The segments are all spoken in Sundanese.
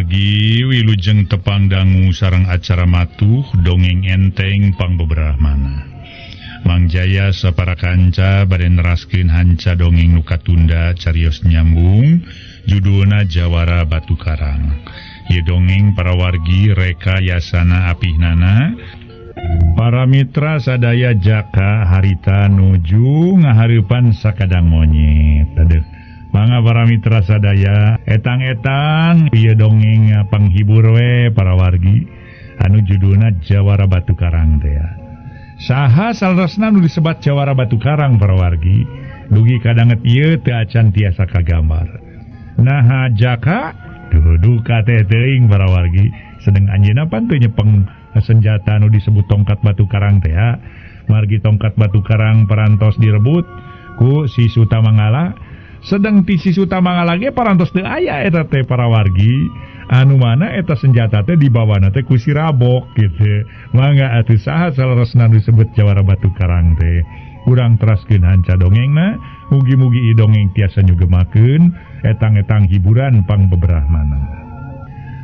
wargi wilujeng tepang dangu sareng acara matuh dongeng enteng pangbeberahmana. Mang Jaya sapara kanca bade neraskeun hanca dongeng nu katunda carios nyambung judulna Jawara Batu Karang. Ieu dongeng para wargi reka yasana apihnana. Para mitra sadaya jaka harita nuju ngahareupan sakadang monyet. Aduh. Mangga para mitra sadaya etang-etang ieu dongeng panghibur we para wargi anu judulna Jawara Batu Karang teh. Saha saleresna nu disebat Jawara Batu Karang para wargi dugi kadanget ieu teu acan tiasa kagambar. Naha jaka duh duka teh teuing para wargi sedeng anjeunna pan teu nyepeng senjata anu disebut tongkat batu karang teh. Margi tongkat batu karang parantos direbut ku si Sutamangala. Sedang ti si Sutamangala ge parantos teu aya eta teh para wargi anu mana eta senjata teh dibawana teh ku si Rabok gitu. Mangga atuh saha saleresna nu disebut Jawara Batu Karang teh. Urang teraskeun hanca dongengna, mugi-mugi ieu dongeng tiasa nyugemakeun etang-etang hiburan pangbeberahmana.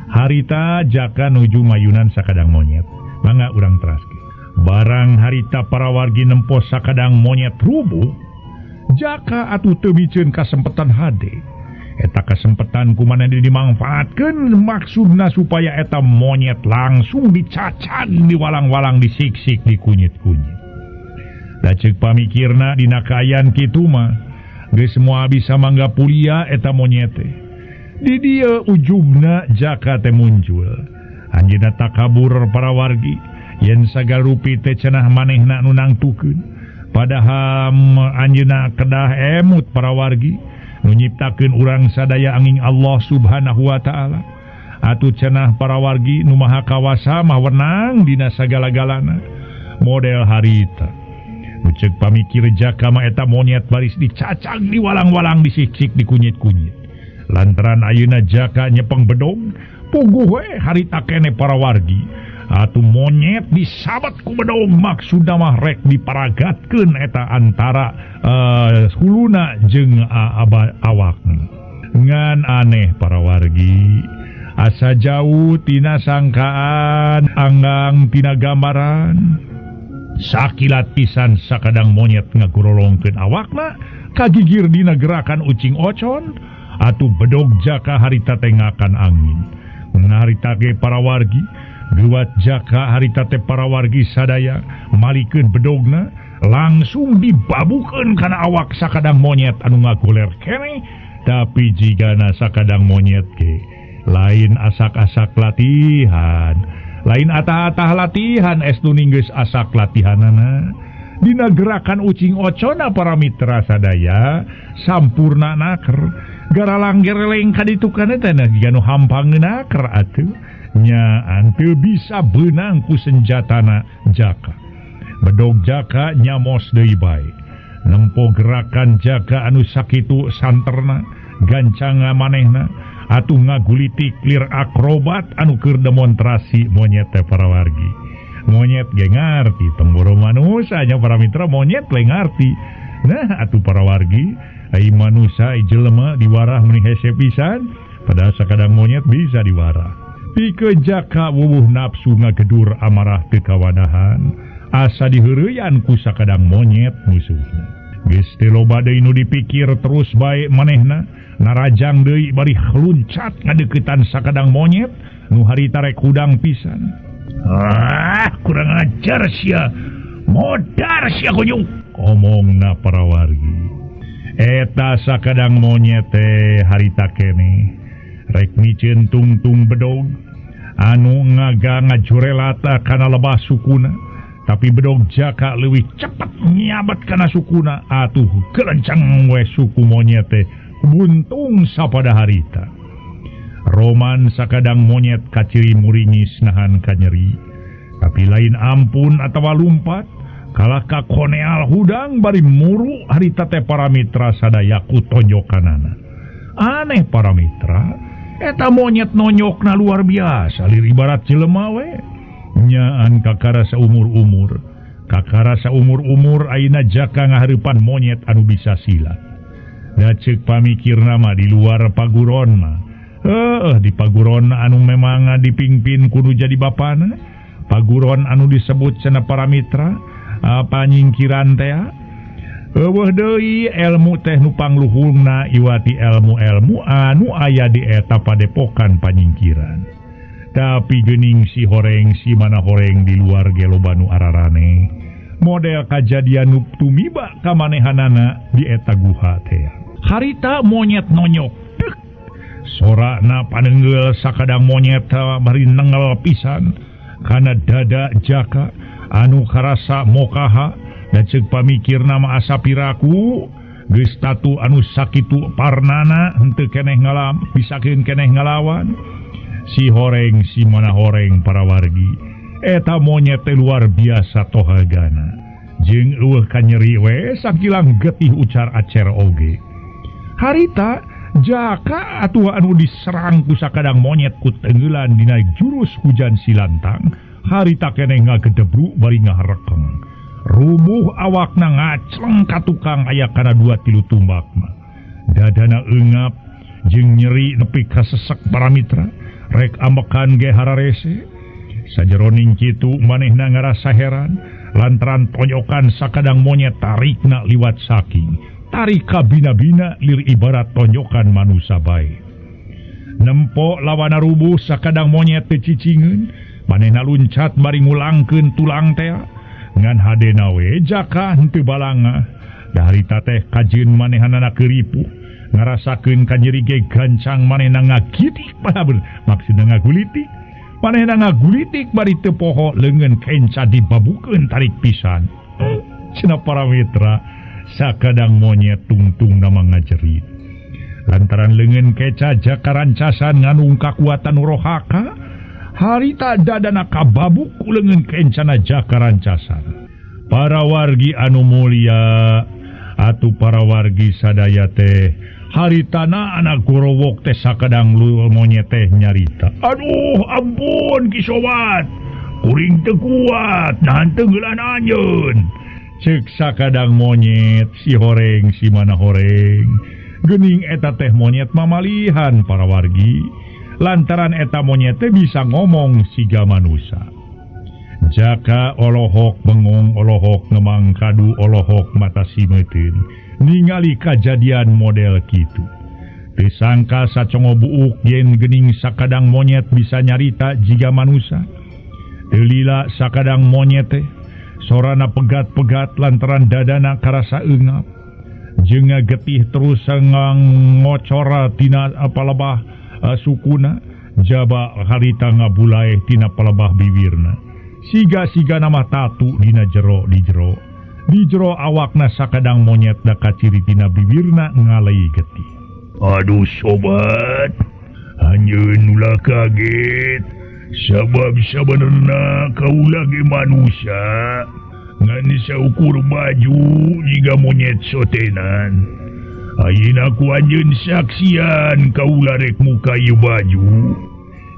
Harita jaka nuju mayunan sakadang monyet. Mangga urang teraskeun. Barang harita para wargi nempo sakadang monyet rubuh, jaka atuh teu miceun kasempetan hade. Eta kasempetan kumaha dimangfaatkeun maksudna supaya eta monyet langsung dicacag diwalang-walang disiksik dikunyit-kunyit. Da ceuk pamikirna dina kaayaan kitu mah geus moal bisa mangga pulia eta monyet teh. Di dieu ujugna jaka teh muncul. Anjeunna takabur para wargi yen sagarupi teh cenah manehna nu nangtukeun. Padahal anjeunna kedah emut para wargi nu nyiptakeun urang sadaya angin Allah Subhanahu wa taala. Atuh cenah para wargi nu maha kawasa mah wenang dina sagala-galana. Model harita. Nu ceuk pamikir jaka mah eta monyet baris dicacag diwalang-walang disiksik dikunyit-kunyit. Lantaran ayeuna jaka nyepeng bedog, puguh we harita kene para wargi. Atuh monyet disabat ku bedog maksudna mah rek diparagatkeun eta antara huluna jeung awakna. Ngan aneh para wargi, asa jauh tina sangkaan, anggang tina gambaran. Sakilat pisan sakadang monyet ngagorolongkeun awakna, kagigir dina gerakan ucing ocon, atuh bedog jaka harita teh ngakan angin. Harita ge para wargi Duat jaka harita teh para wargi sadaya malikeun bedogna langsung dibabukeun kana awak sakadang monyet anu ngagoler keneh, tapi jigana sakadang monyet ge lain asak-asak latihan, lain atah-atah latihan estu ninggeus asak latihanana. Dina gerakan ucing ocona para mitra sadaya sampurna naker garalang gereleng kaditu kana teh jiga nu hampang naker atuh. Nyaan teu bisa beunang ku senjatana jaka. Bedog jaka nyamos deui bae. Nempo gerakan jaka anu sakitu santerna, gancanga manehna, atuh ngagulitik lir akrobat anu keur demonstrasi monyet teh para wargi. Monyet ge ngarti temboro manusa nya para mitra monyet le ngarti. Nah atuh para wargi, ai manusa jelema diwarah meuni hese pisan, padahal sakadang monyet bisa diwarah. Pikeun jaka wuwuh nafsu ngagedur amarah teu kawadahan, asa diheureyan ku sakadang monyet musuhna. Geus teu loba deui nu dipikir terus bae manehna, narajang deui bari luncat ngadeuketan sakadang monyet nu harita rek hudang pisan. Ah, kurang ajar sia. Modar sia kunyung, omongna para wargi. Eta sakadang monyet teh harita keneh rek miceun tungtung bedog anu ngaga ngajurelata kana lebah sukuna, tapi bedog jaka leuwih cepet nyabat kana sukuna, atuh kelenceng we suku monyet teh buntung sapada harita. Roman sakadang monyet kaciri muringis nahan kanyeri, tapi lain ampun atawa lumpat kalah ka koneal hudang bari muru harita teh para mitra sadaya ku tonjokanana. Aneh para mitra, eta monyet nonyokna luar biasa lir ibarat jelema we. Nyaan kakara saumur-umur, kakara saumur-umur ayeuna jaka ngahareupan monyet anu bisa silat. Da ceuk pamikirna mah di luar paguron mah Heuh di paguron anu memang dipingpin kudu jadi bapana, paguron anu disebut cenah para mitra panyingkiran teh. Eueuh deui elmu teh nu pangluhurna iwati elmu-elmu anu aya di eta padepokan panyingkiran. Tapi geuning si horeng si mana horeng di luar ge loba nu ararane. Model kajadian nu tumiba kamanehanana di eta guha teh. Harita monyet nonyok. Dek. Sorana panenggel sakadang monyet bari nengel pisan kana dada Jaka anu karasa mokaha. Da ceuk pamikirna mah asa piraku geus tatu anu sakitu parnana henteu keneh ngalam bisakeun keneh ngalawan. Si horeng si mana horeng para wargi eta monyet teh luar biasa tohagana jeung eueuh kanyeri we sakilang getih ucar acer oge. Harita Jaka atuh anu diserang ku sakadang monyet ku tenggelan dina jurus hujan silantang. Harita keneh ngagedebruk bari ngaharekeng. Rubuh awakna ngacleng ka tukang aya kana 2-3 tumbak mah. Dadana eungap jeung nyeri nepi ka sesek para mitra, rek ambekan ge hararese. Sajeroning kitu manehna ngarasa heran lantaran tonyokan sakadang monyet tarikna liwat saking. Tarik ka bina-bina lir ibarat tonyokan manusa bae. Nempo lawana rubuh sakadang monyet teu cicingeun, manehna luncat bari ngulangkeun tulang teh. Ngan hadena we Jaka henteu balanga. Da harita teh kajeun manehanana keuripuh, ngarasakeun kanyeri ge gancang manehna ngagitik padahal maksudna ngagulitik. Manehna ngagulitik bari teu poho leungeun kenca dibabukeun tarik pisan. Cenah para mitra sakadang monyet tungtung nama ngajerit. Lantaran leungeun keca Jaka rancasan nganung kakuatan rohaka, harita dadana kababuk leungeun kencana Jaka rancasan. Para wargi anu mulia atuh para wargi sadaya teh haritana anak gorowok teh sakadang lu monyet teh nyarita. Aduh ampun Ki Sobat, kuring teu kuat nahan tenggelan anjeun. Ceuk sakadang monyet si horeng si mana horeng. Geuning eta teh monyet mamalihan para wargi. Lantaran eta monyet teh bisa ngomong siga manusa. Jaka olohok bengong olohok ngemang kadu olohok mata simeuteun ningali kajadian model kitu. Teu sangka sacongo buuk yen geuning sakadang monyet bisa nyarita jiga manusa. Teu lila sakadang monyet teh sorana pegat-pegat lantaran dadana karasa eungap. Jeung ngagetih terus ngocora tina palebah sukuna jaba harita ngabulaeh tina palebah bibirna. Siga-siga nama tatu dina jero di jero. Di jero awakna sakadang monyet da kaciri tina bibirna ngalei getih. Aduh sobat, anjeun ulah kaget. Sabab sabenerna kaula ge manusia. Ngan saukur baju jiga monyet sotenan. Ayeuna ku anjeun saksian kaula rek muka ieu baju.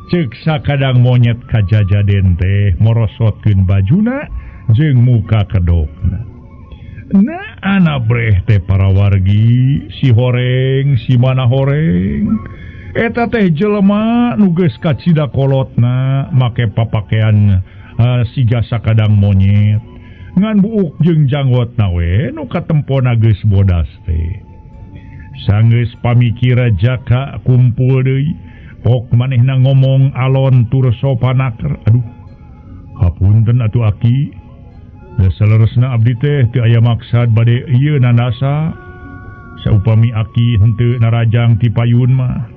Ceuk sakadang monyet kajajaden teh morosotkeun bajuna jeung muka kedokna. Nah ana breh teh para wargi si horeng si mana horeng. Eta teh jelema nu geus kacida kolotna make papakean siga sakadang monyet. Ngan buuk jeung janggotna we nu katempona geus bodas teh. Sanggeus pamikira Jaka kumpul deui. Pok manehna ngomong alon tur sopanaker. Aduh, hapunten atuh aki. Da saleresna abdi teh teu aya maksad bade ieu nandasa. Saupami aki henteu narajang ti payun mah.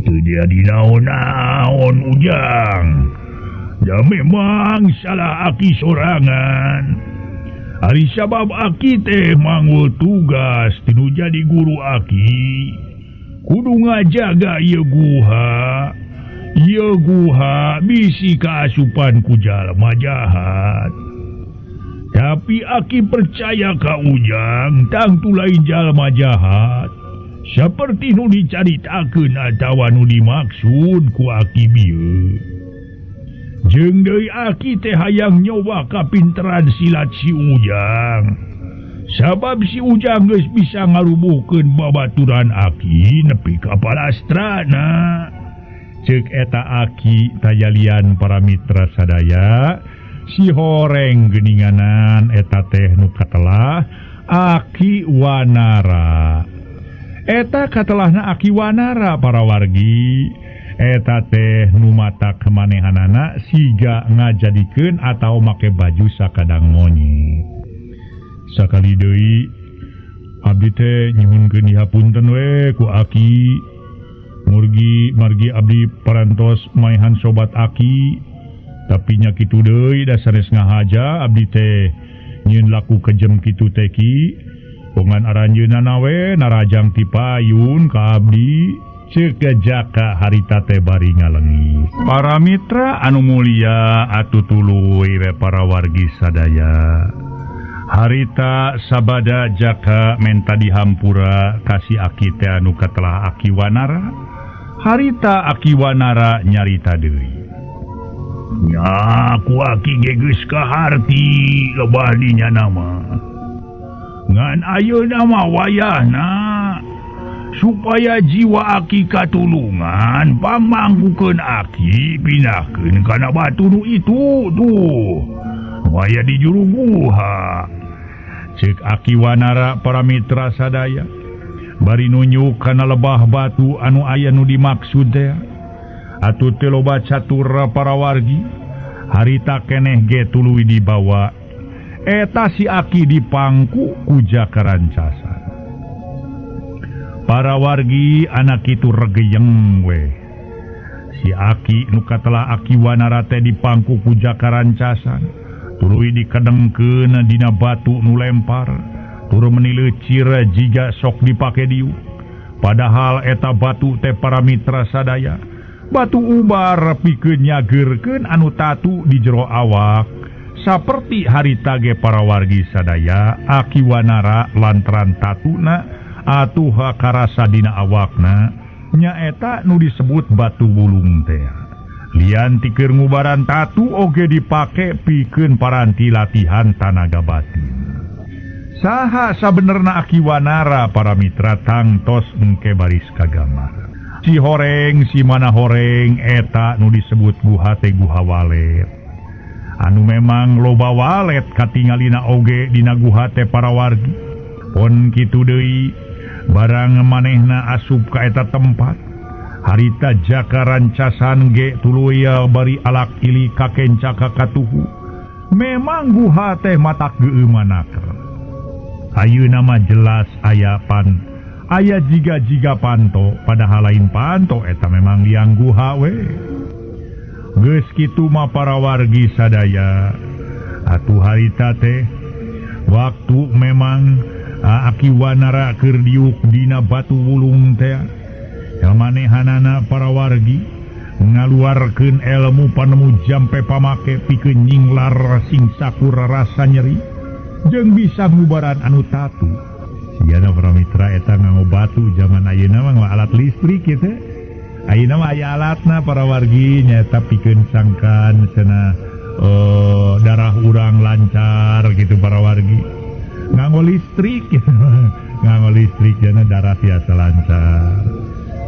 Teu jadi naon-naon ujang. Da memang salah aki sorangan. Ari sabab aki teh manggul tugas tinu jadi guru aki. Kudu ngajaga ieu guha. Ieu guha bisi kaasupan ku jalma jahat. Tapi aki percaya ka ujang tangtu lain jalma jahat. Saperti nu dicaritakeun atawa nu dimaksud ku aki bieu. Jeung deui aki teh hayang nyoba kapinteran silat si ujang. Sabab si Ujang geus bisa ngarubuhkeun babaturan aki nepi ka palastrana. Ceuk eta aki tayalian para mitra sadaya si horeng geuninganan eta teh nu katelah Aki Wanara. Eta katelahna Aki Wanara para wargi. Eta teh nu mata kemanehanana siga ngajadikeun atau make baju sakadang monyet. Sakali deui abdi teh nyuhunkeun dihapunten we ku aki. Murgi margi abdi parantos maehan sobat aki, tapi nya kitu deui da sanes ngahaja abdi teh nyieun laku kejem kitu teh ki. Bongan aranjeunna we narajang ti payun ka abdi. Ceuk Jaka harita teh bari ngalengi. Para mitra anu mulia atuh tuluy we para wargi sadaya. Harita sabada Jaka menta dihampura ka si aki teh anu katelah Aki Wanara. Harita Aki Wanara nyarita deui. Nya ku aki ge geus kaharti loba dinya nama. Ngan ayeuna mah wayahna supaya jiwa aki katulungan pamangkukeun aki pindahkeun kana batu nu itu tuh. Waya di juru guha. Ceuk Aki Wanara para mitra sadaya bari nunjuk kana lebah batu anu aya nu dimaksud teh. Atuh teu loba catur para wargi harita keneh ge tuluy dibawa. Eta si aki dipangku ku Jaka Rancasan. Para wargi anak itu regeyeng we. Si aki nu katelah Aki Wanara teh dipangku ku Jaka Rancasan. Tuluy dikedengkeun dina batu nu lempar, tur meni leucir jiga sok dipake diuk. Padahal eta batu teh para mitra sadaya, batu ubar pikeun nyageurkeun anu tatu di jero awak. Saperti harita ge para wargi sadaya, Aki Wanara lantaran tatuna atuh karasa dina awakna, nyaeta nu disebut batu wulung teh. Lian tikeur ngubaran tatu oge dipake pikeun paranti latihan tanaga batin. Saha sabenerna Aki Wanara para mitra tangtos engke baris kagambar. Si horeng si mana horeng eta nu disebut guha teh guha walet. Anu memang loba walet katingalina oge dina guha teh para wargi. Pon kitu deui barang manehna asup ka eta tempat. Harita Jaka Rancasan ge tuluy bari alak ili kakenca ka katuhu. Memang guha teh matak geueumanaker. Ayeuna mah jelas aya pan, aya jiga-jiga panto, padahal lain panto eta memang liang guha we. Geus kitu mah para wargi sadaya. Atuh harita teh waktu memang Aki Wanara keur diuk dina batu wulung teh. Manehanana para wargi ngaluarkeun ilmu panemu jampe pamake pikeun nyinglar sing sakur rasa nyeri jeung bisa ngubaran anu tatu. Sigana para mitra eta nganggo batu zaman ayeuna mah alat listrik kitu. Ayeuna mah aya alatna para wargi nyaeta pikeun sangkan cenah darah urang lancar gitu para wargi. Nganggo listrik gitu. Nganggo listrik jana darah biasa lancar.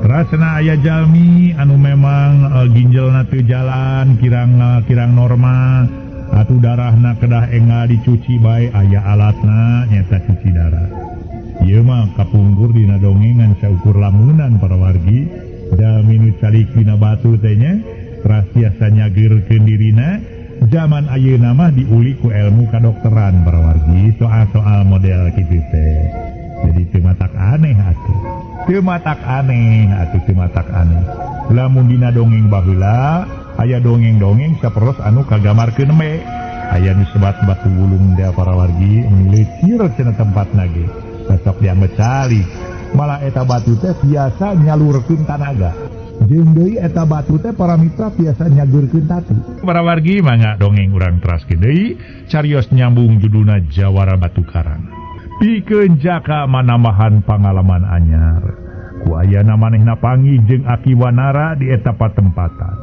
Rasana aya jalmi anu memang ginjelna teu jalan kirang normal atuh darahna kedah engal dicuci bae aya alatna nyaeta cuci darah. Ieu mah kapungkur dina dongengan saukur lamunan para wargi jalmi nu calik dina batu teh nya teras biasa nyageurkeun dirina. Zaman ayeuna mah diuli ku ilmu kadokteran para wargi soal-soal model kitu teh. Jadi teu matak aneh atuh. Teu matak aneh atuh teu matak aneh. Lamun dina dongeng baheula aya dongeng-dongeng sapertos anu kagamarkeun we. Aya nu sebat batu wulung teh para wargi lecir cenah tempatna ge. Besok diambil calik. Malah eta batu teh biasa nyalurkeun tanaga. Jeung deui eta batu teh para mitra biasa nyageurkeun tatu. Para wargi mangga dongeng urang teraskeun deui carios nyambung judulna Jawara Batu Karang. Pikeun Jaka manambahan pangalaman anyar. Ku ayana manehna panggih jeung Aki Wanara di eta patempatan.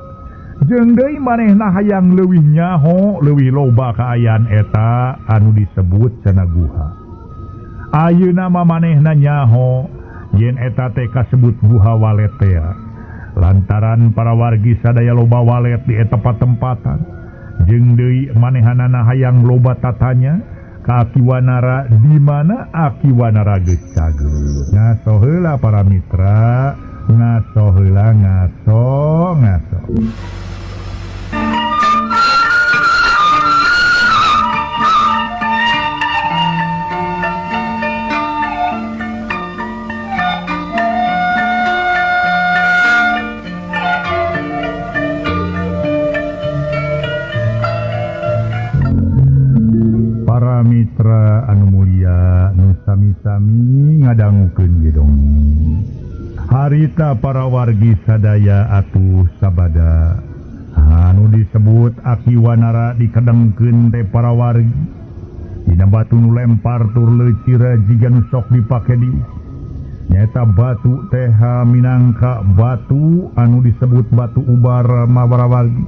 Jeung deui manehna hayang leuwih nyaho leuwih loba kaayaan eta anu disebut cenah guha. Ayeuna mah manehna nyaho yen eta teh kasebut Guha Walet teh. Lantaran para wargi sadaya loba walet di eta patempatan. Jeung deui manehanana hayang loba tatanya ka Aki Wanara di mana Aki Wanara geus cager. Ngaso heula para mitra, ngaso heula ngaso ngaso. Para mitra anu mulia nu sami-sami ngadangukeun ieu dongeng. Harita para wargi sadaya atuh sabada anu disebut Aki Wanara dikedengkeun teh para wargi. Dina batu nu lempar tur leucira jiga nu sok dipake di. Nyaeta batu teh minangka batu anu disebut batu ubar mah para wargi.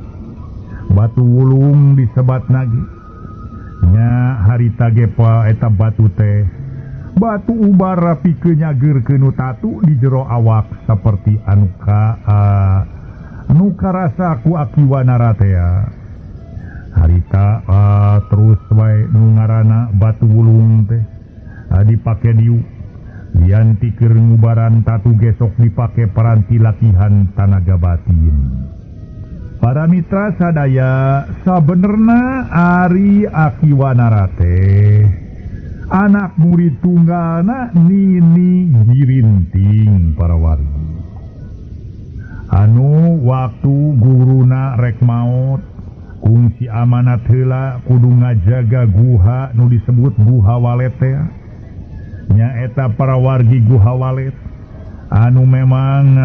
Batu wulung disebatna ge. Nya harita ge pa eta batu teh batu ubar pikeun nyageurkeun nu tatu di jero awak saperti anu ka anu karasa ku Aki Wanara teh. Harita terus wae nu ngaranna batu wulung teh dipake diuk lian ti keur ngubaran tatu gesok dipake paranti latihan tanaga batin. Para mitra sadaya sabenerna ari Aki Wanara teh anak murid tunggalna Nini Girinting para wargi. Anu waktu guruna rek maot kungsi amanat heula kudu ngajaga guha nu disebut Guha Walet teh. Nyaeta para wargi Guha Walet anu memang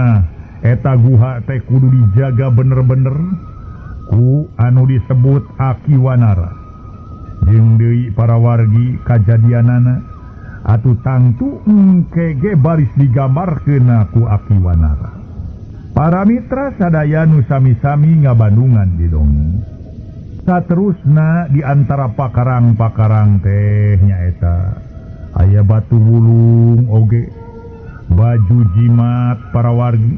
eta guha teh kudu dijaga bener-bener ku anu disebut Aki Wanara. Jeung deui para wargi kajadianana atuh tangtu engke ge baris digambarkeun ku Aki Wanara. Para mitra sadaya nu sami-sami ngabandungan di dongeng. Saterusna di antara pakarang-pakarang teh nyaeta aya batu wulung oge, baju jimat para wargi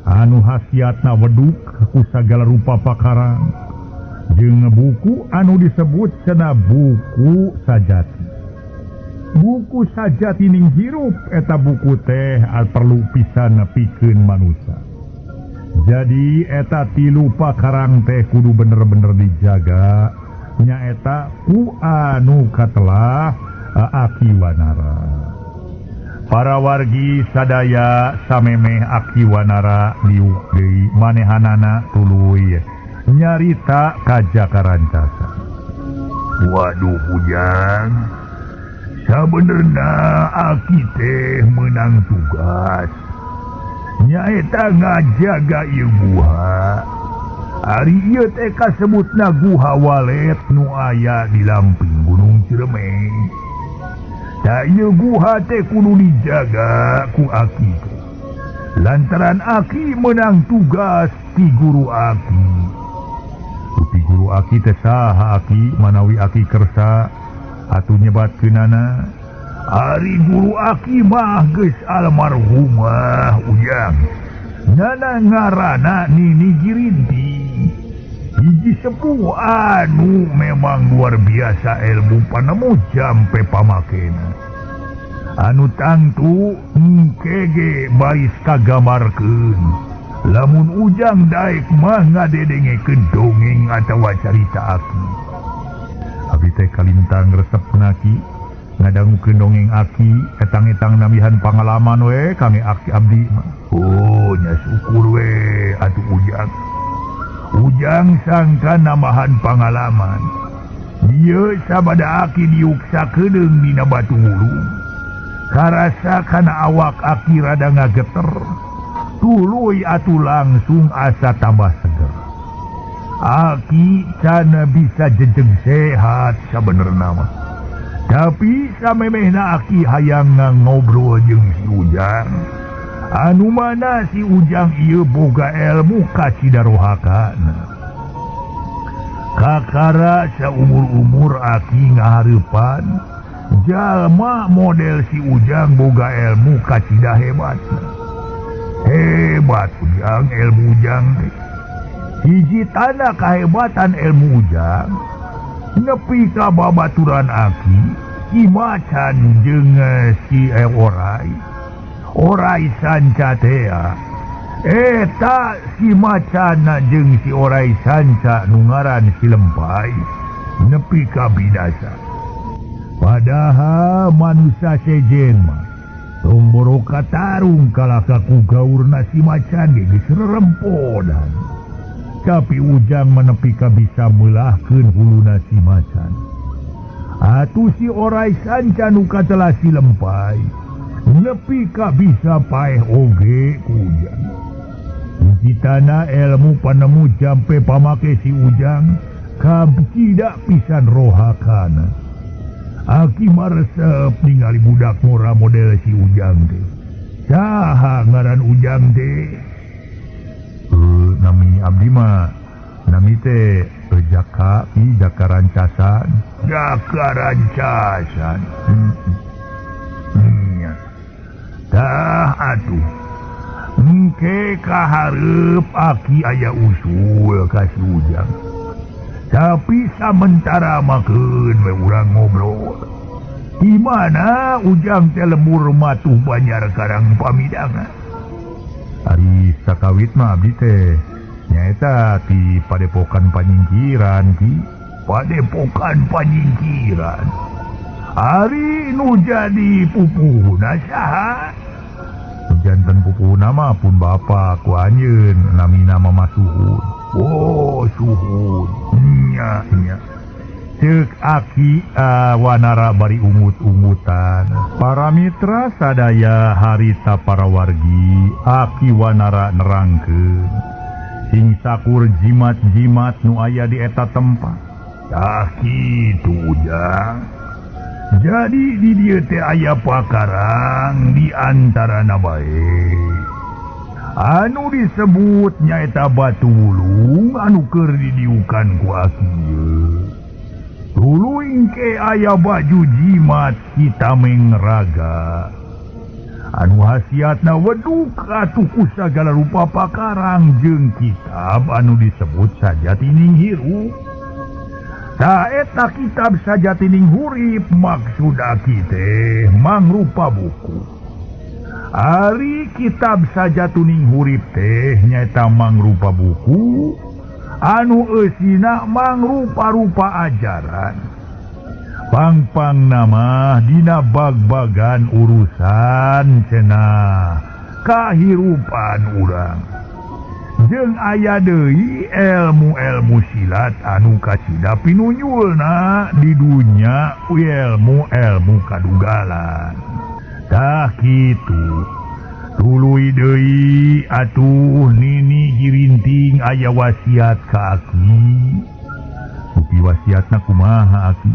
anu khasiatna weduk ku sagala rupa pakarang, jeung buku anu disebut cenah buku sajati. Buku sajati ning hirup eta buku teh perlu pisan pikeun manusia. Jadi eta tilu pakarang teh kudu bener-bener dijaga nyaeta ku anu katelah Aki Wanara. Para wargi sadaya samemeh Aki Wanara diuk deui manehanana tuluy nyarita ka Jaka Rancasa. Waduh Ujang, sabenerna Aki teh meunang tugas nyaeta ngajaga ieu guha. Ari ieu teh kasebutna Guha Walet nu aya di lamping Gunung Ciremai. Ta ieu guha teh kudu dijaga ku Aki. Lantaran Aki menang tugas ti guru Aki. Ti guru Aki teh saha Aki manawi Aki kersa atuh nyebatkeunana. Ari guru Aki mah geus almarhumah Ujang. Nana ngaranna Nini Girinting. Hiji sepuh anu memang luar biasa ilmu panemu jampe pamakena. Anu tangtu engke ge baris kagamarkeun. Lamun Ujang daek mah ngadedengekeun dongeng atawa carita Aki. Abi teh kalintang resepna Ki ngadangukeun dongeng Aki etang-etang nambihan pangalaman we kami Aki abdi mah. Oh nya syukur we atuh Ujang. Ujang sangka nambahan pangalaman. Ieu sabada Aki diuksa keudeung dina batu wulung. Karasa kana awak Aki rada ngageter. Tuluy atuh langsung asa tambah seger. Aki cana bisa jejeg sehat sabenerna mah. Tapi samemehna Aki hayang ngobrol jeung si Ujang. Anu mana si Ujang ieu boga ilmu ka Cidarohakana. Kakara saumur-umur Aki ngahareupan Jalma model si Ujang boga ilmu kacida hebat. Hebat Ujang ilmu Ujang teh. Hiji tanda kahebatan ilmu Ujang nepi ka babaturan aki si macan jeung si orai. Orai sanca tea. Eta si macan jeung si orai sanca nu ngaran si Lempai nepi ka binasa. Padahal manusia sejen mah tong boroka tarung kalah ka ku gaurna si macan ge geus rerempodan. Tapi Ujang menepi ka bisa meulahkeun huluna si macan. Atuh si orai sanca nu katelah si Lempai nepi ka bisa paeh oge ku Ujang. Citana ilmu panemu jampe pamake si Ujang kabcida pisan rohakana. Aki maresep ningali budak ngora model si Ujang teh. Saha ngaran Ujang teh? Nami abdi mah nami teh Jaka, Jaka Rancasan. Jaka Rancasan. Tah atuh. Engke kahareup aki aya usul ka si Ujang. Tapi samentara makeun we urang ngobrol. Di mana Ujang teh lembur matuh Banjar Karang Pamidangan? Ari sakawit mah abdi teh nyaeta ti Padepokan Panyingkiran ki. Padepokan Panyingkiran. Ari nu jadi pupuhna saha? Janten pupuhna mah pun bapa ku anjeun namina Mama Suhun. Oh, Suhun. Nya nya. Ceuk aki Wanara bari ungut-ungutan. Para mitra sadaya harita para wargi aki Wanara nerangkeun sing sakur jimat-jimat nu aya di eta tempat. Tah kitu Ujang. Jadi di dieu teh aya pakarang di antarana bae. Anu disebut nyaeta batu wulung anu keur didiukan ku aki ieu. Tuluy ke aya baju jimat si Tameng Raga. Anu hasiatna weduk atuh ku sagala rupa pakarang jeung kitab anu disebut Sajatining Hirup. Ta eta kitab Sajatining Hurip maksud aki teh mangrupa buku. Ari kitab Sajatining Hurip teh nyaeta mangrupa buku anu eusina mangrupa-rupa ajaran. Pangpang nama dina bag-bagan urusan cenah kahirupan urang. Jeung aya deui ilmu-ilmu silat anu kacida pinunyulna di dunya ilmu-ilmu kadugalan. Tah kitu. Tuluy deui atuh Nini Girinting aya wasiat ka aki. Dupi wasiatna kumaha aki?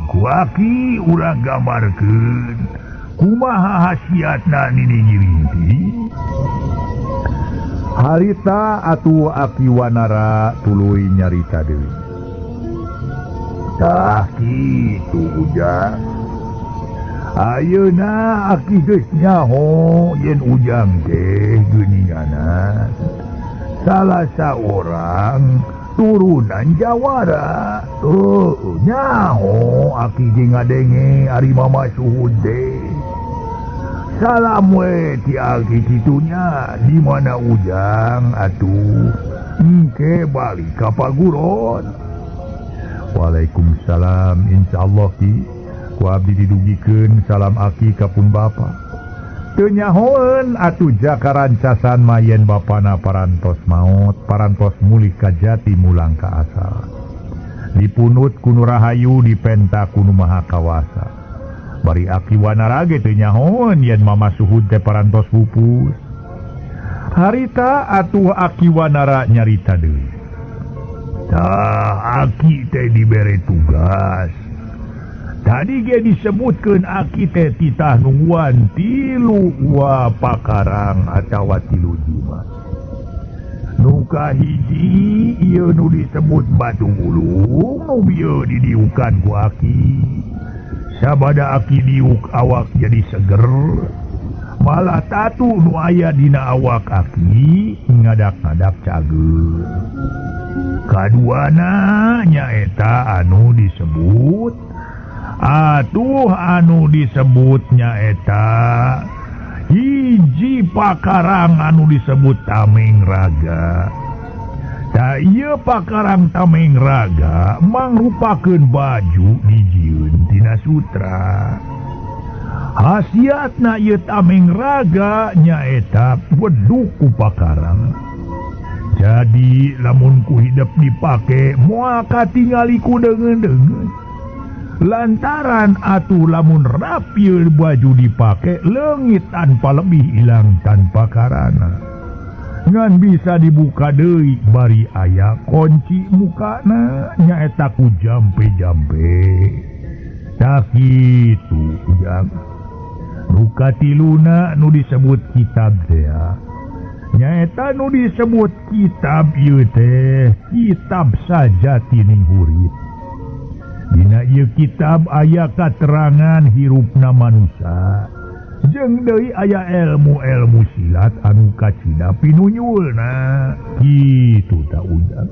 Ku aki urang gambarkeun kumaha hasiatna Nini Girinting. Harita atuh aki Wanara tuluy nyarita deui. Tah kitu Ujang. Ayeuna aki geus nyaho yen Ujang teh geuninganan salah saorang turunan jawara. Nyaho aki ge ngadenge ari Mama Suhun teh. Salam we ti aki kitunya di mana Ujang atuh engke balik ka paguron. Waalaikumsalam insyaallah ki. Ku abdi didugikeun salam aki ka pun bapa. Teu nyahoeun atuh Jaka Rancasan mayen bapana parantos maot, parantos mulih ka jati mulang ka asal. Dipunut ku nu rahayu dipenta ku nu maha kawasa. Bari aki Wanara ge teu nyahoeun yen Mama Suhud teh parantos pupus. Harita atuh aki Wanara nyarita deui. Tah aki teh dibere tugas. Tadi ge disebutkeun aki teh titah nungguan tilu wa pakarang atawa tilu jimat. Nu kahiji ieu nu disebut batu wulung nu bieu didiukan ku aki. Sabada aki diuk awak jadi seger. Malah tatu nu aya dina awak aki ngadak-ngadak cager. Kaduana nyaeta anu disebut atuh anu disebut nyaeta hiji pakarang anu disebut Tameng Raga. Ta ieu pakarang Tameng Raga mangrupakeun baju dijieun tina sutra. Khasiatna ieu Tameng Raga nyaeta beduk ku pakarang. Jadi lamun ku hidep dipake moal katingali ku deungeun-deungeun. Lantaran atuh lamun rapi baju dipake leungit tanpa lebih hilang tanpa karana. Ngan bisa dibuka deui bari aya kunci mukana nyaeta ku jampe-jampe. Tah kitu ujang. Nu katiluna nu disebut kitab teh. Nyaeta nu disebut kitab ieu teh kitab sajatining hurip. Dina ieu kitab aya katerangan hirupna manusia. Jeung deui aya ilmu-ilmu silat anu kacida pinunyulna. Kitu ta ujang.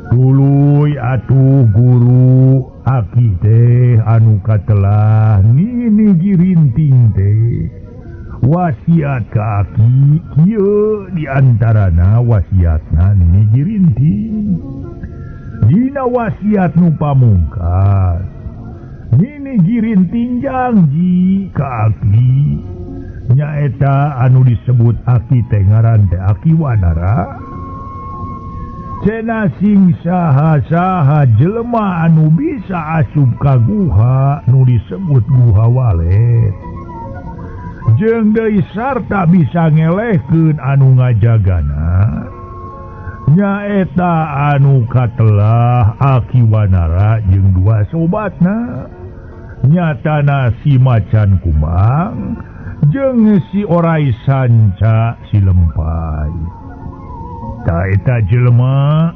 Tuluy atuh guru aki teh anu katelah nini girinting teh wasiat ka aki kieu diantarana wasiatna nini girinting. Dina wasiat nu pamungkas nini girinting janji ka aki nyaeta anu disebut aki teh ngaran teh Aki Wanara. Cenah sing saha-saha jelema anu bisa asup ka guha nu disebut Guha Walet. Jeung deui sarta bisa ngelehkeun anu ngajagana nyaeta anu katelah Aki Wanara jeung dua sobatna nyatana si Macan Kumbang jeung si Orai Sanca si Lempai. Ta eta jelema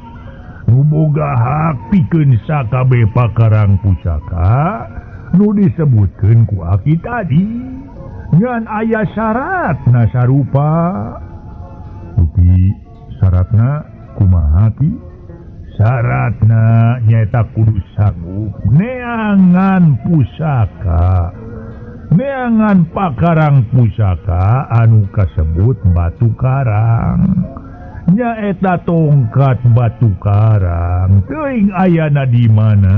nu boga hak pikeun sakabeh pakarang pusaka nu disebutkeun ku aki tadi. Ngan aya syaratna sarupa. Tapi syaratna kumaha ki? Syaratna nyaeta kudu sanggup neangan pusaka, neangan pakarang pusaka anu kasebut batu karang. Nyaeta tongkat batu karang teuing ayana di mana.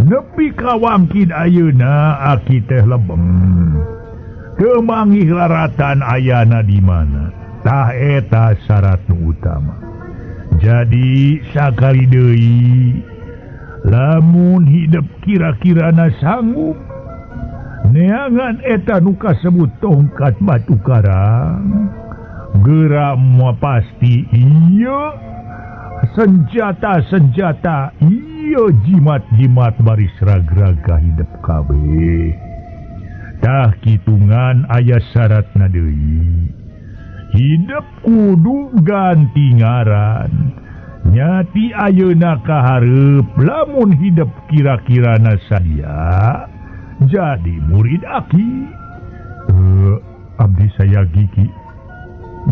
Nepi ka wangkid ayeuna aki teh lebeng. Teu manggih laratan ayana di mana. Tah eta syarat nu utama. Jadi sakali deui lamun hidep kira-kirana sanggup neangan eta nu kasebut tongkat batu karang, geura moal pasti ieu senjata-senjata ieu jimat-jimat baris ragraga hidep kabeh. Tah kitungan aya syaratna deui. Hidep kudu ganti ngaran. Nyati ayeuna kahareup lamun hidep kira-kirana sadia jadi murid aki. Abdi saya gigi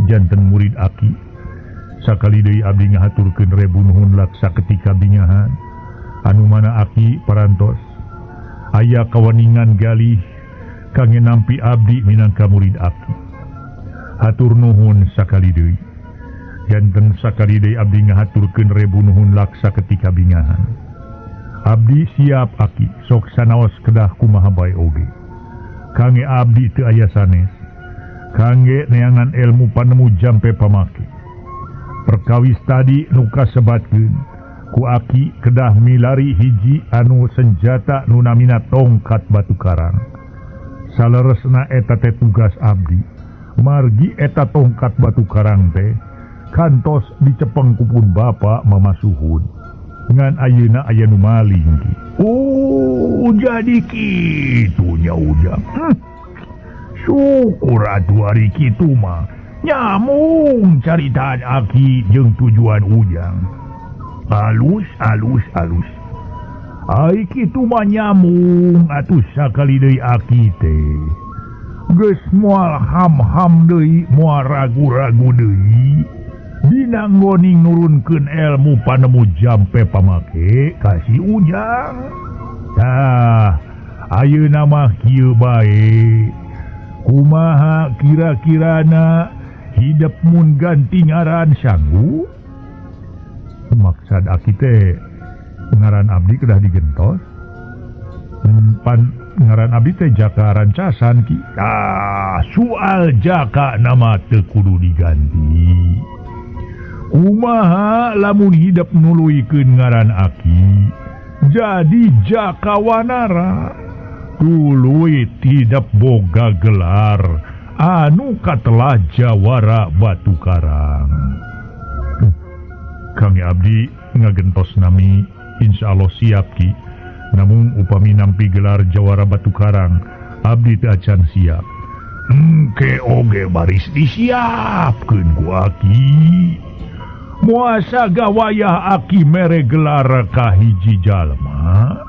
janten murid aki. Sakali deui abdi ngahaturkeun rebu nuhun laksa ketika bingahan anu mana aki parantos aya kawaningan galih kangge nampi abdi minangka murid aki. Hatur nuhun sakali deui. Janten sakali deui abdi ngahaturkeun rebu nuhun laksa ketika bingahan. Abdi siap aki sok sanaos kedah kumaha bae oge. Kangge abdi teu aya sanes. Kangge neangan ilmu panemu jampe pamake. Perkawis tadi nu kasebatkeun ku aki kedah milari hiji anu senjata nu namina tongkat batu karang. Saleresna eta teh tugas abdi. Margi eta tongkat batu karang teh kantos dicepeng kupun bapa Mama Suhun. Ngan ayeuna aya nu maling. Oh, jadi kitu nya ujang. Syukur atuh ari kitu mah. Nyamung caritaan aki jeung tujuan ujang. Alus alus alus. Ai kitu mah nyamung atuh sakali deui aki teh. Geus moal ham-ham deui, moal ragu-ragu deui. Dina nggoning nurunkeun ilmu panemu jampe pamake ka si Ujang. Tah, ayeuna mah kieu bae. Kumaha kira-kirana hidep mun ganti ngaran sanggup? Maksad aki teh ngaran abdi kedah digentos. Pan ngaran abdi teh Jaka Rancasan ki. Ah, soal Jaka nama teu kudu diganti. Kumaha lamun hidep nuluykeun ngaran aki jadi Jaka Wanara. Tuluy tidak boga gelar anu katelah Jawara Batu Karang. Kang abdi ngagentos nami insyaallah siap ki. Namun upami nampi gelar Jawara Batu Karang abdi teu acan siap. Engke oge baris disiapkeun ku aki. Muasa gawayah aki mere gelar ka hiji jalma.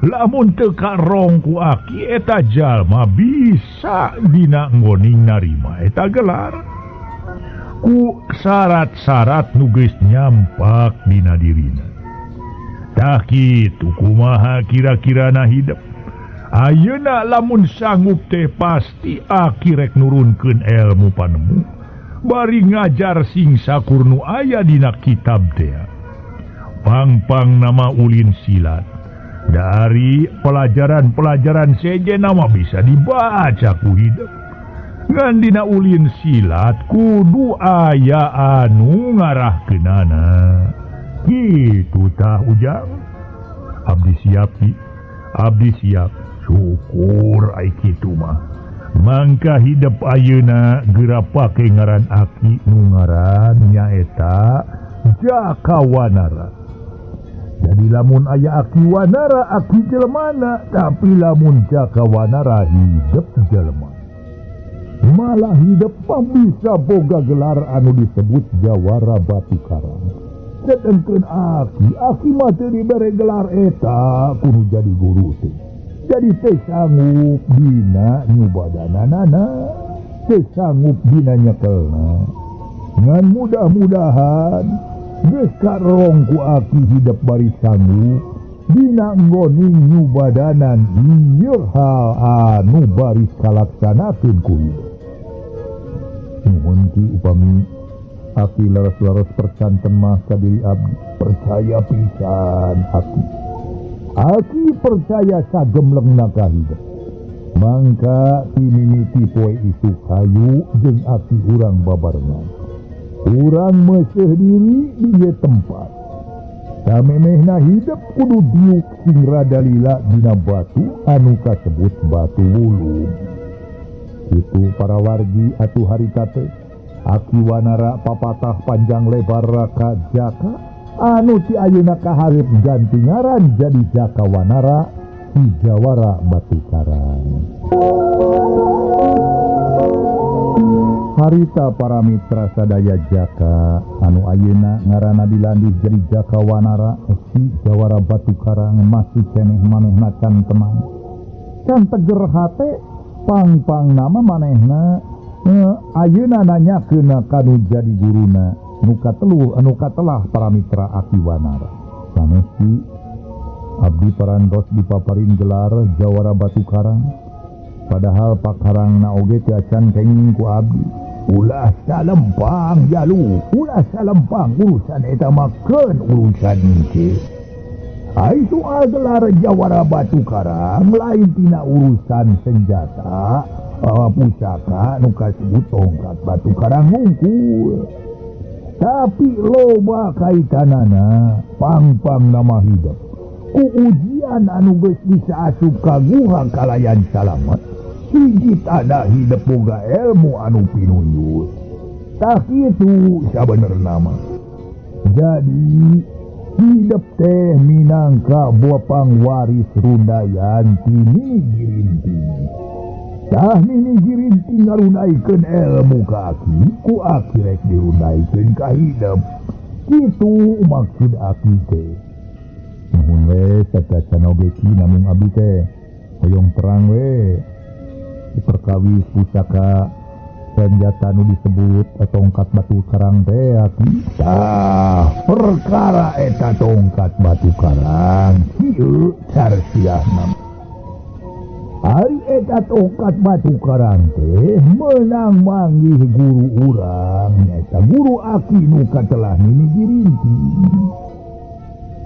Lamun teu karong ku aki eta jalma bisa dina nggoning narima eta gelar. Ku syarat-syarat nu geus nyampak dina dirina. Tah kitu kumaha kira-kirana hidep. Ayeuna lamun sanggup teh pasti aki rek nurunkeun ilmu panemu. Bari ngajar sing sakur nu aya dina kitab teh. Pang-pang nama ulin silat. Dari pelajaran-pelajaran sejen nama bisa dibaca ku hidup. Ngan dina ulin silat kudu aya anu ngarahkeunana. Kitu tah Ujang. Abdi siap ki. Abdi siap. Syukur ai kitu mah. Mangka hidup ayeuna geura pake ngaran aki nu ngaran nyaeta Jaka Wanara. Jadi lamun aya aki Wanara aki jelmana, tapi lamun Jaka Wanara hidup jelma. Malah hidup bisa boga gelar anu disebut Jawara Batu Karang. Sedengkeun aki, aki mah teu dibere gelar eta kudu jadi guru teh. Jadi teh sanggup dina nyubadanana, teh sanggup dina nyekelna. Ngan mudah-mudahan geus karong ku aki hidup bari sanggup dina nggoning nyubadanan ieu hal anu baris kalaksanakeun ku hidup. Nuhun ki upami aki leres-leres percanten mah ka diri abdi, percaya pisan aki. Aki percaya sagemlengna ka hidup. Mangka timimiti poe isuk hayu jeung aki urang babarengan. Urang meuseuh diri di ieu tempat. Samemehna hidup kudu diuk sing rada lila dina batu anu kasebut batu wulung. Kitu para wargi atuh harita teh. Aki Wanara papatah panjang lebar ka Jaka anu ti ayeuna kaharep ganti ngaran jadi Jaka Wanara si Jawara Batu Karang. Harita para mitra sadaya Jaka anu ayeuna ngaranna dilandih jadi Jaka Wanara si Jawara Batu Karang masih keneh manehna can tenang. Can teger hate pang-pang nama manehna ayeuna nanyakeun kanu jadi guruna nu katelu anu katelah para mitra Aki Wanara. Sanes ki abdi parantos dipaparin gelar Jawara Batu Karang. Padahal pakarangna oge teu acan kenging ku abdi. Ulah salempang jalu, ulah salempang urusan eta mah keun urusan engke. Ai soal gelar Jawara Batu Karang lain tina urusan senjata, pusaka nu kasebut tongkat Batu Karang hungkul. Tapi loba kaitanana pang-pang nama hidup. Ku ujian anu geus bisa asup ka guha kalayan salamet. Hiji tanda hidup boga ilmu anu pinunjul. Tah kitu sabenerna mah. Jadi hidup teh minangka bopang waris rundayan ti Nini Girinting. Tah Nini Girinting ngarundaikeun ilmu ka aki, ku aki rek dirundaikeun ka hidup. Kitu maksud aki teh. Muhun we sacacan oge ki namung abdi teh hoyong terang we perkawis pusaka senjata nu disebut tongkat batu karang teh aki. Tah perkara eta tongkat batu karang kieu carsiahna. Ari eta tongkat batu karang teh meunang manggih guru urang nyaeta guru aki nu katelah nini giringking.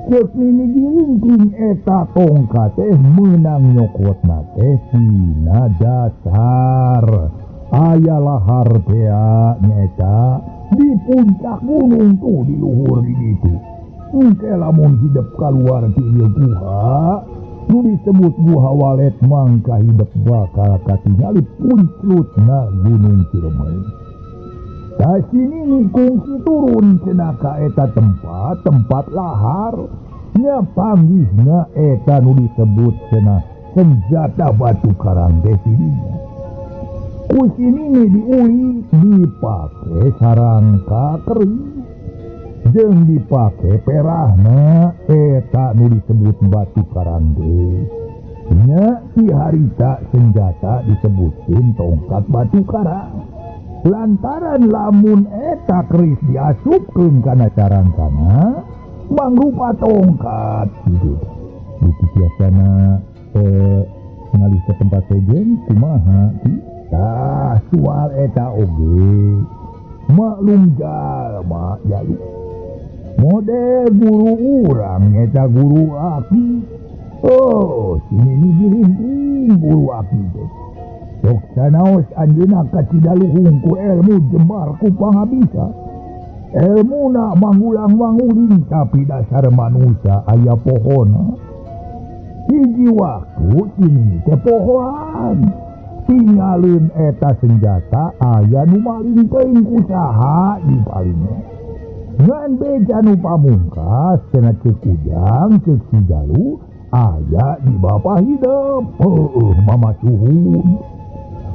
Ceuk nini giringking eta tongkat teh meunang nyokotna teh tina dasar aya lahar tea nyaeta di puncak gunung tuh di luhur di ditu. Engke lamun hidep kaluar ti ieu guha nu disebut guha walet mangka hidep bakal katingali punclutna Gunung Ciremai. Ka sini kungsi turun cenah ka eta tempat, tempat lahar nya panggihna eta nu disebut cenah senjata batu karang teh sininya. Ku sini diuli dipake sarangka kering jeung dipake perahna eta nu disebut batu karang teh. Nya ti harita senjata disebutkeun tongkat batu karang. Lantaran lamun eta keris diasupkeun kana carangkana mangrupa tongkat gitu. Bukti tiasana ngalih ke tempat sejen kumaha ki? Tah soal eta oge maklum jalma jalu. Model guru urang eta guru aki. Oh, sini ni giringking guru aki teh. Sok sanaos anjeunna kacidaluhung ku ilmu jembar ku pangabisa. Elmuna mangulang-manguling tapi dasar manusia aya pohona. Hiji waktu sini teh pohoan. Tinggalin eta senjata aya nu maling teuing ku saha dipalingna. Ngan beja nu pamungkas cenah ceuk Ujang ceuk si Jalu aya di bapa hidep. Heueuh mama suhun.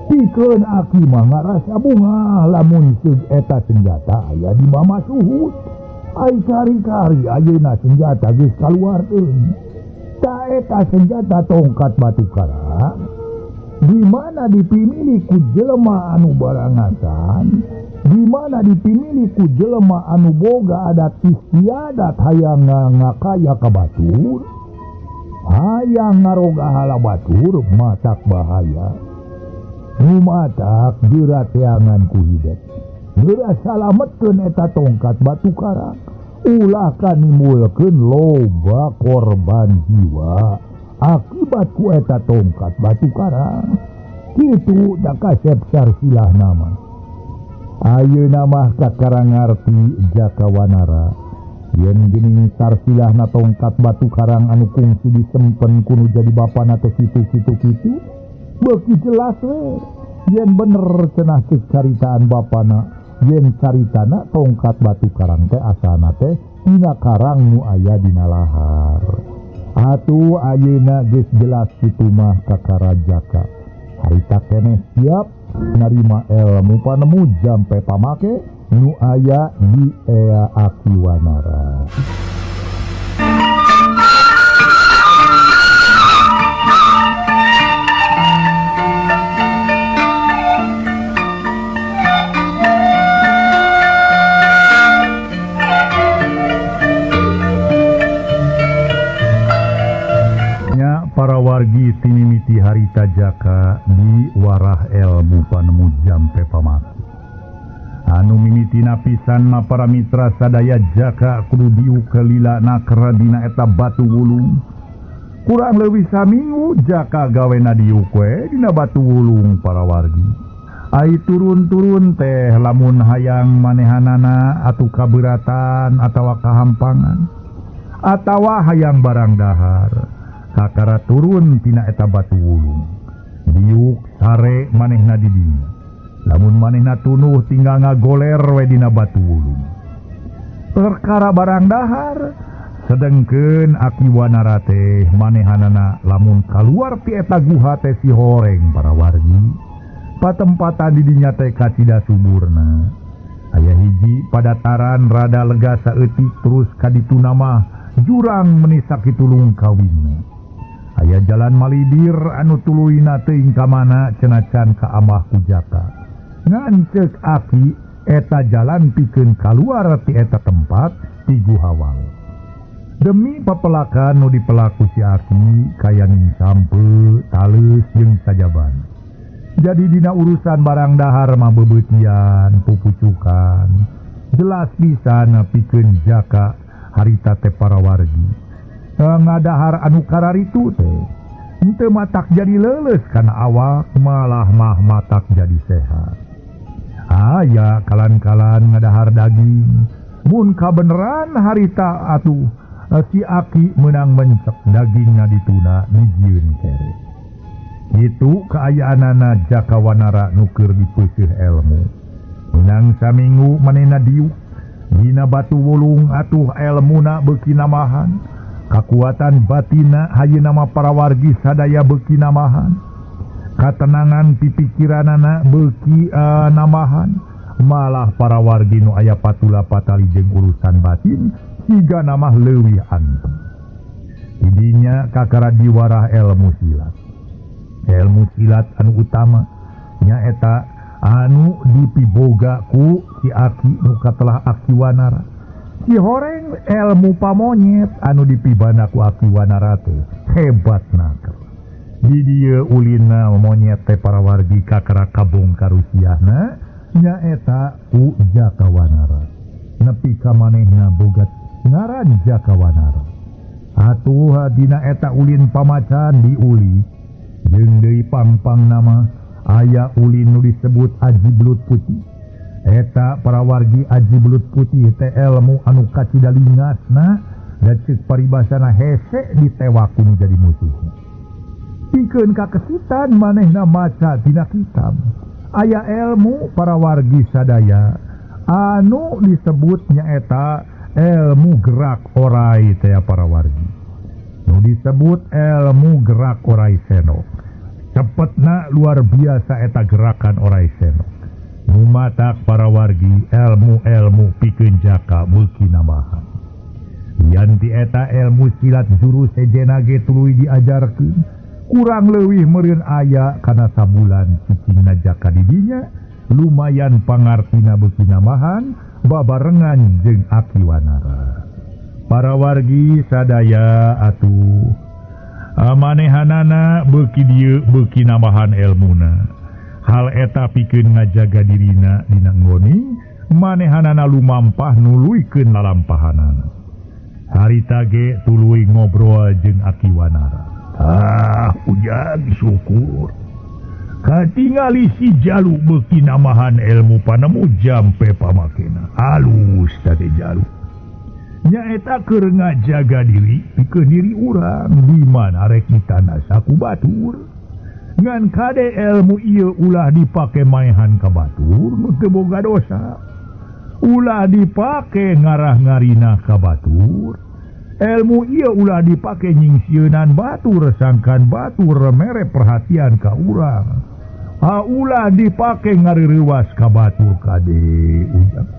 Pikeun aki mah ngarasa bungah lamun ceuk eta senjata aya di mama suhun. Ai kari-kari ayeuna senjata geus kaluar teuing. Ta eta senjata tongkat batu karang di mana dipimili ku jelema anu barangasan, di mana dipimili ku jelema anu boga adat istiadat hayang ngakaya ka batur, hayang ngaroga hala batur matak bahaya. Nu matak geura teangan ku hidep. Geura salametkeun eta tongkat batu karang, ulah kanimbulkeun loba korban jiwa akibat ku eta tongkat batu karang. Kitu da kasep sarsilah nama. Ayeuna mah kakara ngarti Jaka Wanara yen geuning sarsilahna tongkat batu karang anu kungsi disempen kuno jadi bapana teh kitu-kitu kitu beuki jelas we yen bener cenah ceuk caritaan bapana yen caritana tongkat batu karang teh asalna teh tina karang nu aya dina lahar. Atuh ayeuna geus jelas kitu mah kakara Jaka. Harita keneh siap narima ilmu panemu jampe pamake nu aya di Ea Aki Wanara. Para wargi tinimiti harita Jaka di warah ilmu panemu jampe pamake. Anu mimitina pisan mah para mitra sadaya Jaka kudu diuk kelila nakra dina eta batu wulung. Kurang leuwih saminggu Jaka gawena diuk we dina batu wulung para wargi. Ai turun-turun teh lamun hayang manehanana atuh kaberatan atawa kahampangan atawa hayang barang dahar. Kakara turun tina eta batu wulung. Diuk sare manehna di dinya. Lamun manehna tunuh tinggal ngagoler we dina batu wulung. Perkara barang dahar, sedengkeun Aki Wanara teh manehanana lamun kaluar ti eta guha teh si horeng para wargi. Patempatan di dinya teh kacida suburna. Aya hiji padataran rada lega saeutik terus kadituna mah Jurang meni sakitu lungkawingna. Aya jalan malibir anu tuluyna teuing ka mana cenacan ka amah ku Jaka. Ngan ceuk Aki eta jalan pikeun kaluar ti eta tempat ti Guha Walet. Demi papelakan nu dipelaku si Aki kayaning sampe, taleus jeung sajabana. Jadi dina urusan barang dahar mah beubeutian, pupucukan. Jelas pisan pikeun Jaka harita teh para wargi. Ngadahar anu kararitu teh henteu matak jadi leuleus kana awak, malah mah matak jadi sehat. Aya kalan-kalan ngadahar daging. Mun kabeneran harita atuh si Aki menang mencek dagingna dituna dijieun kere. Kitu kaayaanana Jaka Wanara nu keur dipeuseuh elmu. Menang saminggu manehna diuk dina batu wulung atuh elmuna beuki namahan. Kakuatan batina hayeuna mah para wargi sadaya beuki namahan. Katenangan pipikiranana beuki namahan. Malah para wargi nu aya patula patali jeung urusan batin siga namah leuwih anteng. Didinya kakara diwarah ilmu silat. Ilmu silat anu utama nyaeta anu dipiboga ku si Aki nu katelah Aki Wanara. Si horeng ilmu pamonyet anu dipibana ku Aki Wanara teh hebat naker. Di dieu ulina monyet teh para wargi kakara kabongkar rusiahna nyaeta ku Jaka Wanara. Nepi ka manehna boga ngaran Jaka Wanara. Atuh dina eta ulin pamacan diuli jeung deui pangpang nama aya ulin nu disebut Aji Belut Putih. Eta para wargi Aji Belut Putih teh elmu anu kacida lingasna da ceuk paribasana hese ditewak ku nu jadi musuhna. Pikeun kakesitan manehna maca dina kitab. Aya elmu para wargi sadaya anu disebut nyaeta elmu gerak orai teh para wargi. Nu disebut elmu gerak orai senok. Cepetna luar biasa eta gerakan orai senok. Nu matak para wargi elmu-elmu pikeun Jaka beuki nambahan. Yanti eta elmu silat jurus sejena ge tuluy diajarkeun. Kurang leuwih meureun aya kana sabulan cicingna Jaka di dinya lumayan pangartina beuki nambahan babarengan jeung Aki Wanara. Para wargi sadaya atuh manehanana beuki dieu beuki nambahan elmuna. Hal eta pikeun ngajaga dirina dina nggoning manehanana lumampah nuluykeun lalampahanana. Harita ge tuluy ngobrol jeung Aki Wanara. Ah, ujang syukur. Katingali si Jalu beuki namahan ilmu panemu jampe pamakena. Alus tadi Jalu. Nyaeta keur ngajaga diri pikeun diri urang di mana rek ditanda saku batur. Ngan kade ilmu ieu ulah dipake maehan ka batur nu teu boga dosa. Ulah dipake ngarah ngarina ka batur. Ilmu ieu ulah dipake nyingsieunan batur sangkan batur mere perhatian ka urang. Ha ulah dipake ngarireuwas ka batur kade ujang.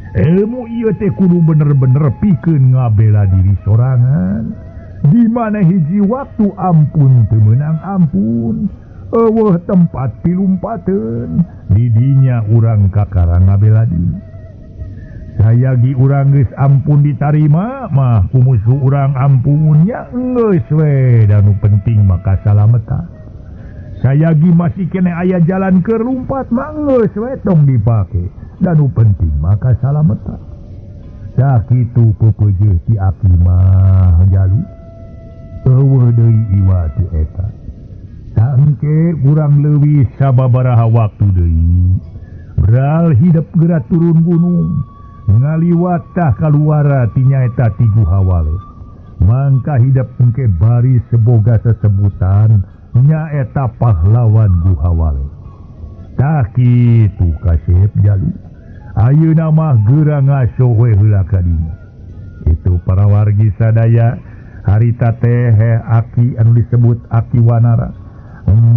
Ilmu ieu teh kudu bener-bener pikeun ngabela diri sorangan. Di mana hiji waktu ampun teu meunang ampun, eueuh tempat pilumpateun, di dinya urang kakara ngabela diri. Sayagi urang geus ampun ditarima mah ku musuh urang ampun nya geus we da nu penting mah kasalametan. Sayagi masih keneh aya jalan keur lumpat mah geus we tong dipake da nu penting mah kasalametan. Sakitu pepeujeuh si Aki mah jalu. Eueuh deui iwa ti eta. Saengke kurang leuwih sababaraha waktu deui. Beral hidep geura turun gunung. Ngaliwat tah kaluara ti nyaeta ti Guha Walet. Mangka hidep engke bari seboga sesebutan nyaeta pahlawan Guha Walet. Tah kitu kasep Jalu. Ayeuna mah geura ngaso we heula ka dinya. Itu para wargi sadaya harita teh Aki anu disebut Aki Wanara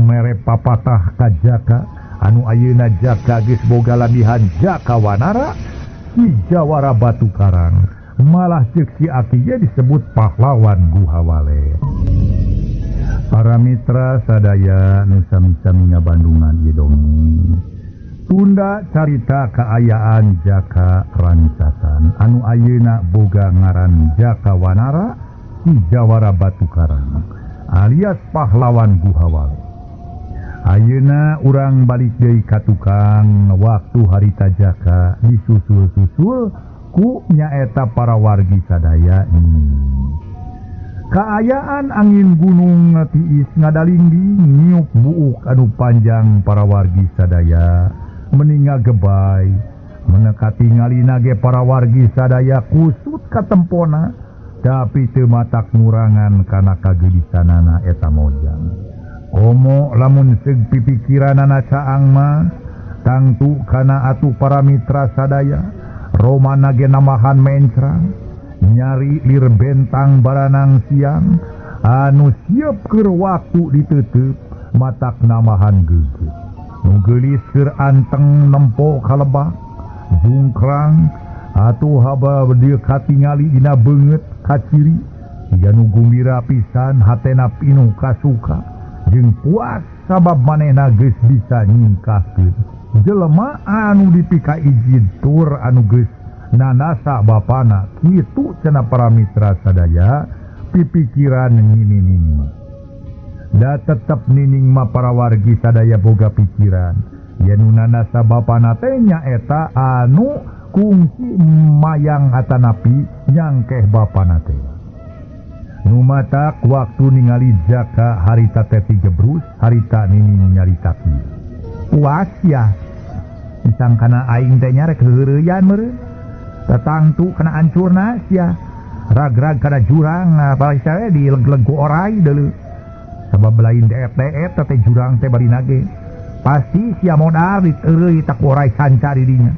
mere papatah ka Jaka anu ayeuna Jaka geus boga lamihan Jaka Wanara si Jawara Batu Karang Malah ceuk si aki ge disebut pahlawan Guha Walet. Para mitra sadaya nu sami-sami ngabandungan ieu dongeng. Tunda carita kaayaan Jaka Rancatan anu ayeuna boga ngaran Jaka Wanara si Jawara Batu Karang alias pahlawan Guha Walet. Ayeuna urang balik deui ka tukang waktu harita Jaka disusul-susul ku nyaeta para wargi sadaya ini. Kaayaan angin gunung tiis ngadalingding niup buuk anu panjang para wargi sadaya meninga gebay menekati ngalina ge para wargi sadaya kusut katempona tapi teu matak ngurangan kana kageudisanana eta mojang. Komo lamun seug pipikiranana caang mah tangtu kana atuh para mitra sadaya romana ge namahan mencrang nyari lir bentang baranang siang anu siap keur waktu ditutup matak namahan geugeut nu geulis keur anteng nempo kalebak jungkrang atuh haba dieu katingali dina beungeut kaciri siga nu gumbira pisan hatena pinuh kasuka jeung puas sabab manehna geus bisa nyingkahkeun jelema anu dipika izin tur anu geus nanasa bapana kitu cenah para mitra sadaya pipikiran nginining mah. Da tetep nining mah para wargi sadaya boga pikiran yen nu nanasa bapana teh nyaeta anu kungsi mayang atanapi nyangkeh bapana teh. Nu matak waktu ningali Jaka harita teh gebrus harita nining nyarita kieu. Puas ya disangkana aing teh nya rek heureuyaan meureun. Tetangtu kena ancurna sia rag-rag kana jurang apalagi saya dileg-leg ku orai deuleu sabab lain deet-deet teh jurang teh bari nage pasti sia modal diteureuy tak ku orai sanca di dinya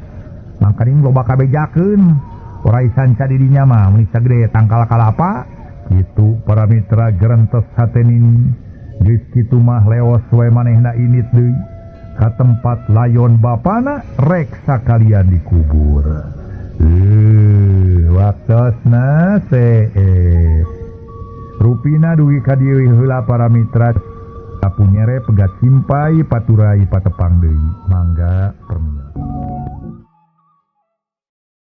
mangkaning loba kabejakeun orai sanca di dinya mah mun sagede tangkal kalapa kitu para mitra gerentes hate nini geus kitu mah leos we manehna init deui ka tempat layon bapana rek sakalian dikubur. Waktosna seep. Rupina dugi ka dieu heula para mitra sapunyere pegat simpai paturai patepang deui. Mangga permios.